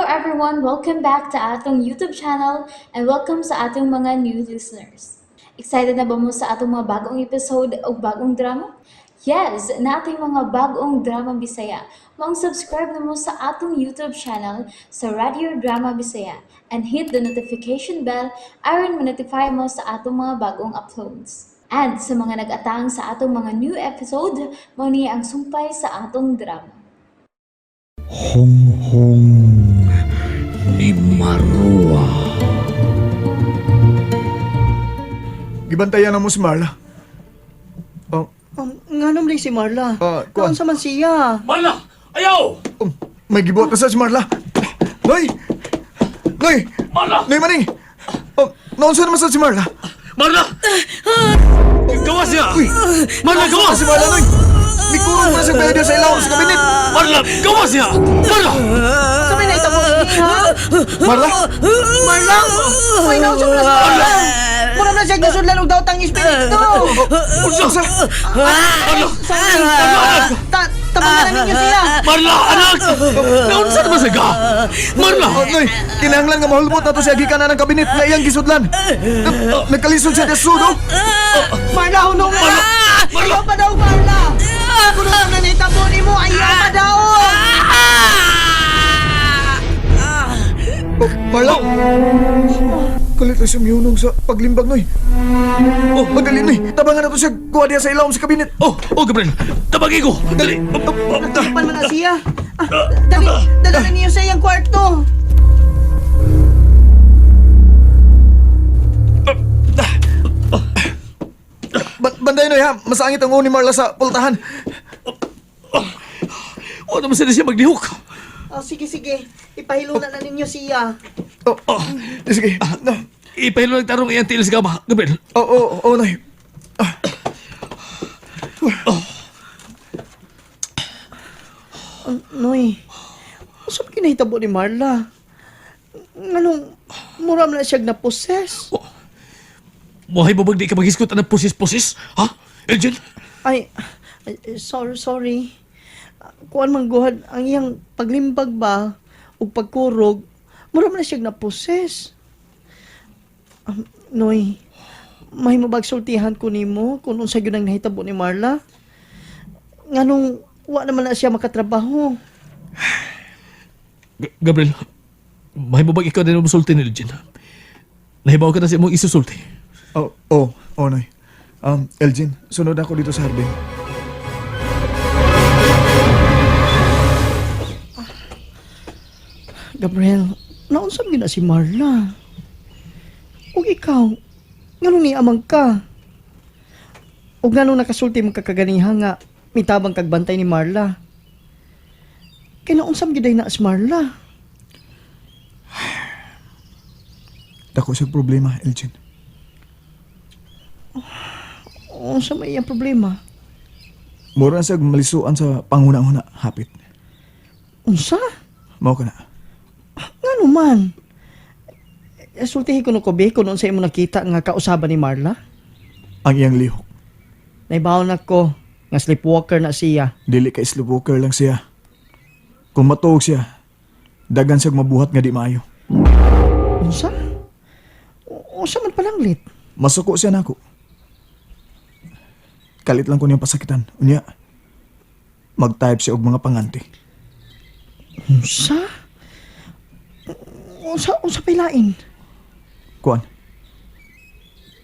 everyone! Welcome back to atong YouTube channel and welcome sa atong mga new listeners. Excited na ba mo sa atong mga bagong episode o bagong drama? Yes, nating mga bagong drama Bisaya. Maong subscribe na mo sa atong YouTube channel sa Radio Drama Bisaya and hit the notification bell aron ma-notify mo sa atong mga bagong uploads. And sa mga nag-atang sa atong mga new episode, mao ni ang sumpay sa atong drama. Honghong ni Marua. Gibantayan na mo si Marla. Oh, Nga naman si Marla. Ah, kuwan. Naunsa man siya. Marla! Ayaw! Oh, may gibuhat na sa si Marla. Noy! Noy! Marla! Noy maning! Oh, naunsa naman sa si Marla? Marla! Gawas niya! Uy! Marla, gawas! Si Marla, Noy! Mikurong na sa bayad sa ilawom sa kabinet! Marla, gawas niya! Marla! Sa may naitabo ini, ha? Marla! Marla! Uy, naunsa man na si Marla! Mura na siya gisudlan og daotang espiritu. Unsa? Marla! Sorry. Tabangan na ninyo siya. Marla, anak! Naunsa naman sa ka? Marla! Oh, Noy, kinahanglan nga mahulbot na to siya gikan na ng kabinet na iyang gisudlan. Nagkalisod siya sa sudo. Marla, hunong na! Marla! Ayaw pa daw, Marla! Kuno na naitabo nimo, ayaw pa daw! Oh, Marla! Kalit lang siya miyunong sa paglimbag, Noy. Oh, madali, Noy. Tabangan na to siya. Kuha diya sa ilawom sa kabinet. Oh, oh, Gabriel! Tabagi ko! Dali! Nagtipan man na siya. Ah, dali, dali na ninyo sa iyang kwarto. Banday, Noy, ha? Masangit ang ni Marla sa pultahan. Wala naman sila siya maglihok! Oh, sige, sige. Ipahiluna na ninyo siya. Oh, oh. Sige. No. Ipahilo lang tarong iyang tiil sa kama, Gabriel. Oh, Noy. Noy, unsa ba kinahitabo ni Marla? Nganong mura man na siya na-possess? Oh. Buhay mo bang di ka maghisgot ang pusis-pusis? Ha? Elgin? Ay, ay, sorry, sorry. Kuan man guhad ang iyang paglimbag ba ug pagkurog, mura man na siya na-possess. Noy, may mabagsultihan ko nimo kung unsa gyud ang nahitabo ni Marla. Nganong wa naman na siya makatrabaho. Gabriel, may mo bang ikaw na musulti ni Elgin? Nahibaw ka na sa imong isusulti. Oh, Noy. Elgin, sunod ako dito sa hardin. Gabriel, naunsa man gyud na si Marla? Ug ikaw, nganong niamang ka? Ug nganong nakasulti man ka kaganiha nga mitabang kag bantay ni Marla? Kay naunsa man gyud ay na si Marla? Dako siya problema, Elgin. Unsa may iyang problema? Mura na siya malisuan sa panguna-una, hapit. Unsa? Mao ka na. Ngano man? Eh, sultihi ko no ko be kung unsa imo nakita nga kausaban ni Marla? Ang iyang lihok. Naibaw na ko nga sleepwalker na siya. Dili ka sleepwalker lang siya. Kung matuog siya, dagan siya mabuhat nga di maayo. Unsa? Unsa man palanglit? Masuko siya nako. Kalit lang ko niyang pasakitan. Unya, mag-type siya og mga panganti. Unsa? Unsa pailain? Kuan.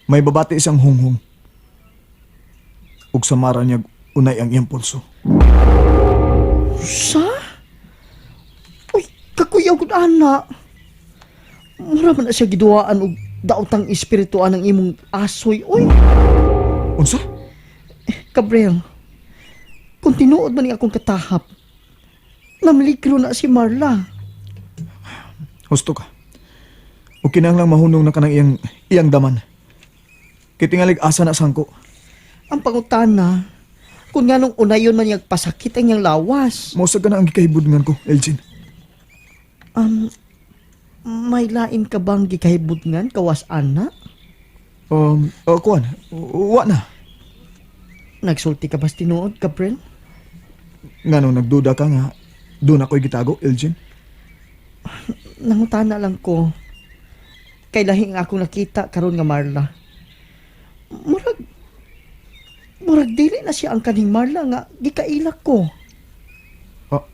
May babati siyang hunghong. Ug samara niya unay ang iyang pulso. Unsa? Uy, kakuyaw gud ana. Mura man na siya giduwaan og daotang espirituan ang imong asoy. Uy, Unsa? Gabriel. Kung tinuod man ni akong katahap, namlikro na si Marla. Husto ka. O kinahanglang mahunong na kanang iyang daman. Kay tingalig asa na sangko. Ang pangutana, kung nganong unayon man niyang pasakit ang iyang lawas. Mausag ka na ang gikahibudngan ko, Elgin. May lain ka bang gikahibudngan kawas ana? Oh, kuan, wa na. Nagsulti ka ba sa tinuod, Gabriel? Nganong nagduda ka nga, doon ako'y gitago, Elgin. Nangutana lang ko. Kay lahi nga akong nakita karon nga Marla. Murag murag dili na siya ang kaning Marla nga gikaila ko. Ah,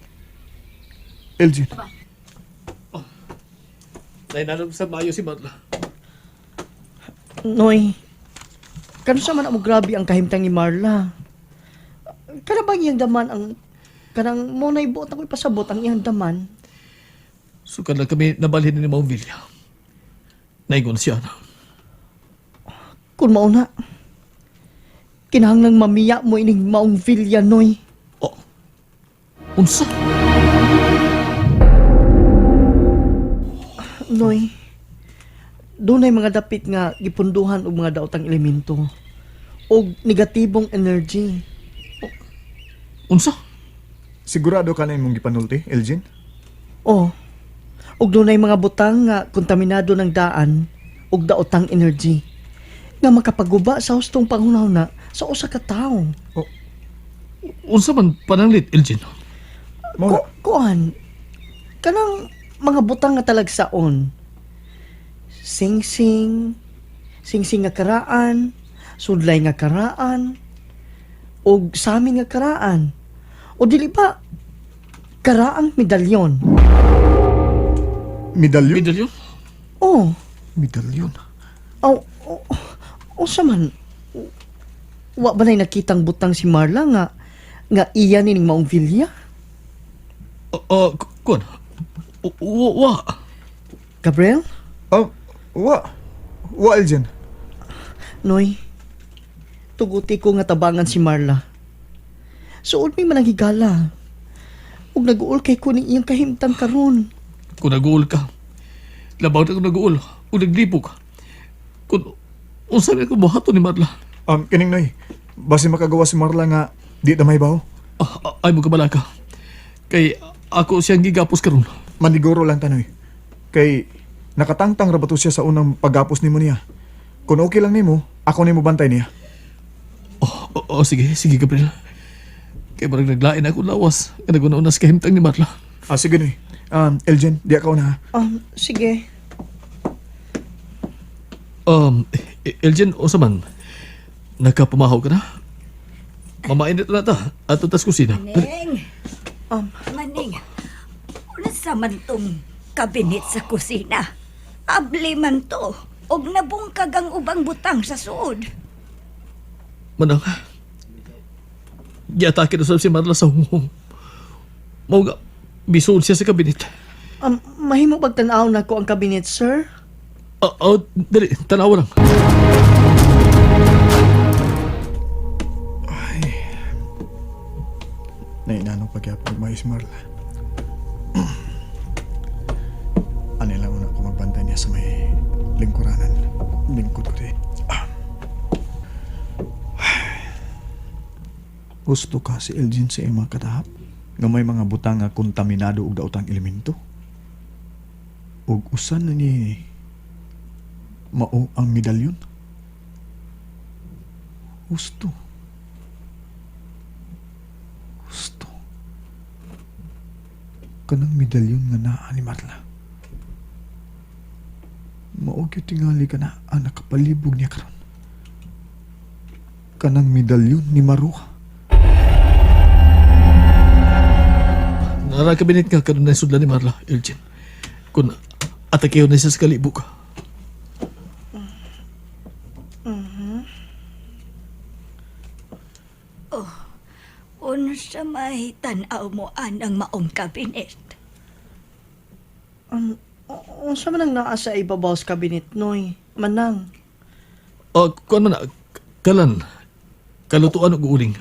Elgin. Nainanong sa mayo si Marla. Noy, kanusa man amo grabe ang kahimtang ni Marla. Kana bang iyang daman ang kanang mo na ibuot ako ipasabot ang iyang daman? Sukad lang kami nabalhin ni Maong Villa. Naingon siya na. Kung mauna, kinahanglang mamiya mo ining maong vilya, Noy. Oh, unsa? Noy, dunay mga dapit nga gipunduhan og mga daotang elemento og negatibong energy. Unsa? Sigurado ka na imong gipanulti, Elgin? Oh, og dunay mga butang nga kontaminado ng daan og daotang energy nga makapaguba sa hustong panghunahuna sa usa ka tawo. Unsa man pananglit, Elgin? Mao na. Kuan, kanang mga butang nga talagsaon. Singsing, singsing nga karaan, sudlay nga karaan, og samin nga karaan. O dili ba karaang medalyon? Medalyon? Medalyon? Oh, Medalyon. aw, oh, unsa man? Wa ba na'y nakitang butang si Marla nga nga iya nining maong vilya? Oh, oh, kuan. Wa. Gabriel? Oh, wa. Wa, Elgin. Noy, tuguti ko nga tabangan si Marla. Suod mi manang higala. Ug nag-uol kay ko ning iyang kahimtang karon. Kung nag-uol ka, labaw na kung nag-uol, o naglibog. Kung unsa na kung buhaton ni Marla. Kining Noy, basi makagawa si Marla nga di na may baho. Ah, ah, ay mo kabala ka. Kay ako siyang gigapos karon. Maniguro lang tanoy. Kay nakatangtang ra ba to siya sa unang paggapos nimo niya. Kung okay lang nimo, ako nimo bantay niya. Oh, oh, oh, sige, sige Gabriel. Kay barang naglain ako lawas. Nga naguna-una sa kahimtang ni Marla. Ah, sige Noy. Elgin, di ako na ha. Sige. Elgin, o man, nakapamahaw ka na? Mamainit na ta, ato tas kusina. Dali. Maning! Maning, unsa man tong kabinet sa kusina? Abli man to, og nabungkag ang ubang butang sa suod. Manang, giatake na sab si Marla sa hunghong. Mao ga, bisuod siya sa kabinet. Mahimo pagtan-aw na ko ang kabinet, sir? Ah, ah, dali, tanawa lang. Nainano pagyapon may si Marla. Ano lang una ko magbantay niya sa may lingkuranan. Lingkod ko din. Ah. Gusto ka si Elgin sa imong katahap? Nga may mga butang nga kontaminado og daotang elemento? Og usan na ni mao ang medalyon? Gusto. Gusto. Kanang medalyon nga naa ni Marla. Mao gyud tingali ka na ang nakapalibog niya karon. Kanang medalyon ni Maruha. Nara kabinet nga karon na sudlan ni Marla, Elgin. Kung atakeyo na siya sa kalibog. Unsa may tan-aw mo anang maong kabinet? Unsa man ang naa sa ibabaw sa kabinet, Noy? Manang. Ah, kuan man na, kalan. Kalutuan og uling.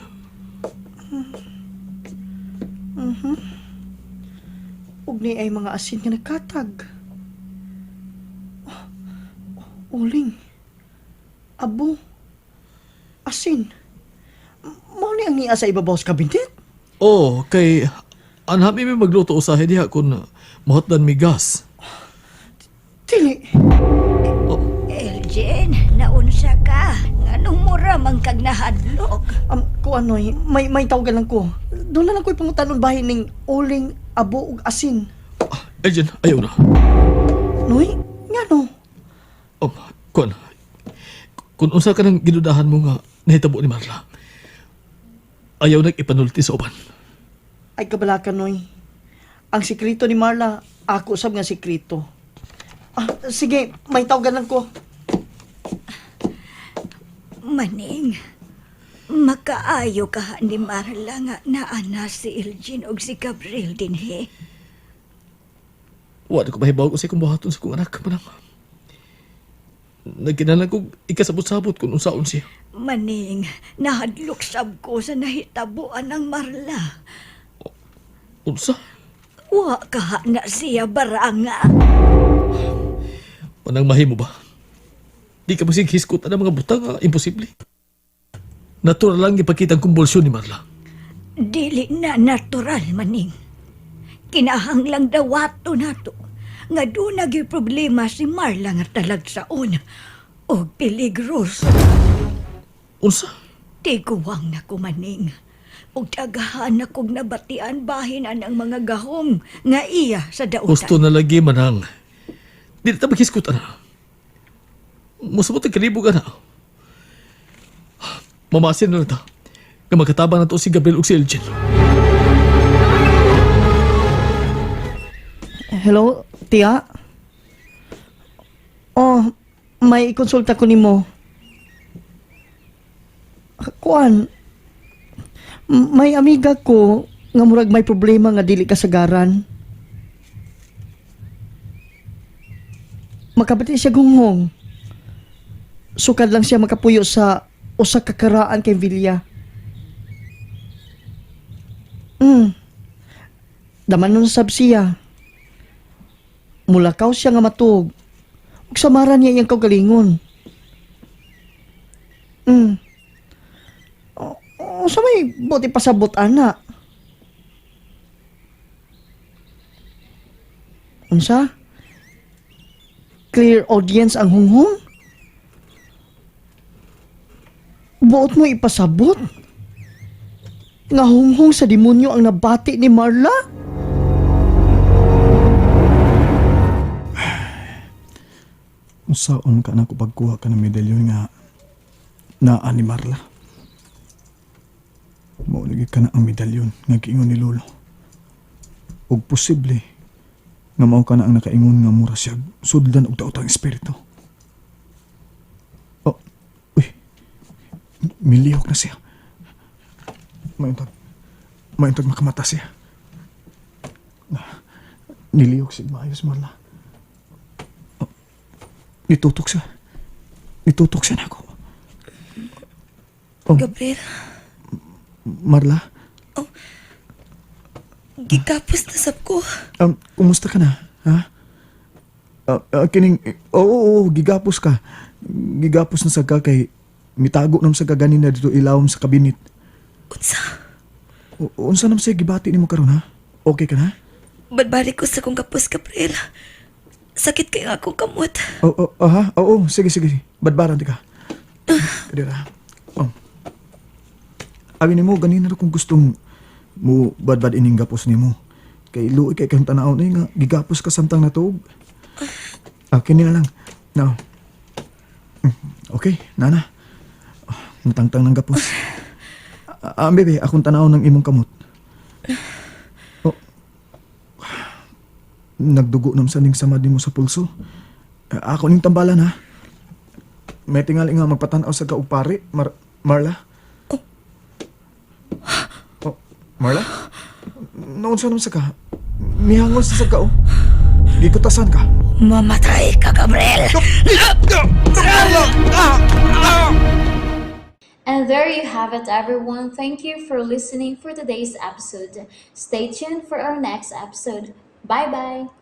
Ug ni ay mga asin nga nagkatag. Oh, uling. Abo. Asin. Mao ni ang niya sa ibabaw sa kabinet? Oh, kay anhami mi magluto usahay diha kung mahotdan mi gas. Dili. Elgin, naunsa ka? Nganong mura man kag nahadlok? Kuan Noy, may tawagan lang ko. Doon na lang ko'y pangutanon bahin ning uling, abo ug asin. Elgin, ayaw na. Noy, ngano? Oh, kuan. Kung unsa ka nang gidudahan mo nga nahitabo ni Marla, ayaw nag ipanulti sa uban. Ay kabalaka, Noy. Ang sekreto ni Marla, ako sab nga sekreto. Ah, sige, may tawagan lang ko. Maning, makaayo ka ni Marla nga naana si Elgin og si Gabriel dinhi. Wa na ko mahibaw kung sa kong buhaton sa kong anak, manang. Nagkinalang kong ikasabot-sabot kung unsaon siya. Maning, nahadlok sab ko sa nahitabuan ng Marla. Unsa? Wa ka na siya baranga. Manang mahimo ba? Di ka masig hiskot ang mga butang, ah, imposible. Natural lang ipakita ang kumbulsyon ni Marla. Dili na natural, Maning. Kinahanglang dawato nato nga doon naging problema si Marla nga talagsaon og peligroso. Unsa? Tiguang na ko, Maning. Og dagahan na kog nabatian bahin ang mga gahom nga iya sa dautan. Gusto na lagi manang. Di na ta maghiskot ana. Musabot ang kalibog ana. Mamasin na lang ta. Nga magkatabang na to si Gabriel ug si Elgin. Hello, tiya? Oh, may konsulta ko nimo. Kuan, may amiga ko nga murag may problema nga dili kasagaran. Makabati siya gunghong. Sukad lang siya makapuyo sa usa ka karaan kay Villa. Daman nun sab siya. Mulakaw siya nga matuog. Ug samaran niya iyang kaugalingon. O, o, sa may buti pasabot ana. Unsa? Clear audience ang hunghong? Buot mo ipasabot? Nga hunghong sa demonyo ang nabati ni Marla? Usaon ka na ko pagkuha ka ng medalyon nga naa ni Marla. Mauligi ka na ang medalyon nga giingon ni Lolo. Ug posible nga mao ka na ang nakaingon nga mura siya sudlan og daotang espiritu. Oh, uy. Milihok na siya. Mayuntag, mayuntag makamata siya. Nilihok siya maayos, Marla. Nitutok siya. Nitutok siya nako. Oh. Gabriel, Marla, gikapos na sab ko. Kumusta ka na? Ha? Kining, oo, oo, gigapos ka. Gigapos na sa ka kay mitago nam sa kaganin na dito ilawom sa kabinet. Unsa? Unsa nam siya gibati nimo karon ha? Okay ka na? Badbalik ko sa kong kapos, Gabriel. Sakit kay nga akong kamot. Oo, oh, aha, oo, sige, sige. Badbaran di ka. Kadira. Oh. Abi nimo ganina ra kung gustong mo badbad ining gapos nimo. Kay luoy kay kang tan-aw ni nga gigapos ka samtang natuog. Ah, kini na lang. Now. Okay, nana. Ah, natangtang ng gapos. Ah, bebe, akong tanaw ng imong kamot. Oh. Nagdugo nam sa ning samad nimo sa pulso. Ah, ako ning tambalan ha. May tingali nga magpatanaw sa kaupari, Marla. Oh, Marla? Noon sa sa ka? Mihangol sa ka oh. Gikutasan ka. Mamatay ka, Gabriel! And there you have it, everyone. Thank you for listening for today's episode. Stay tuned for our next episode. Bye bye.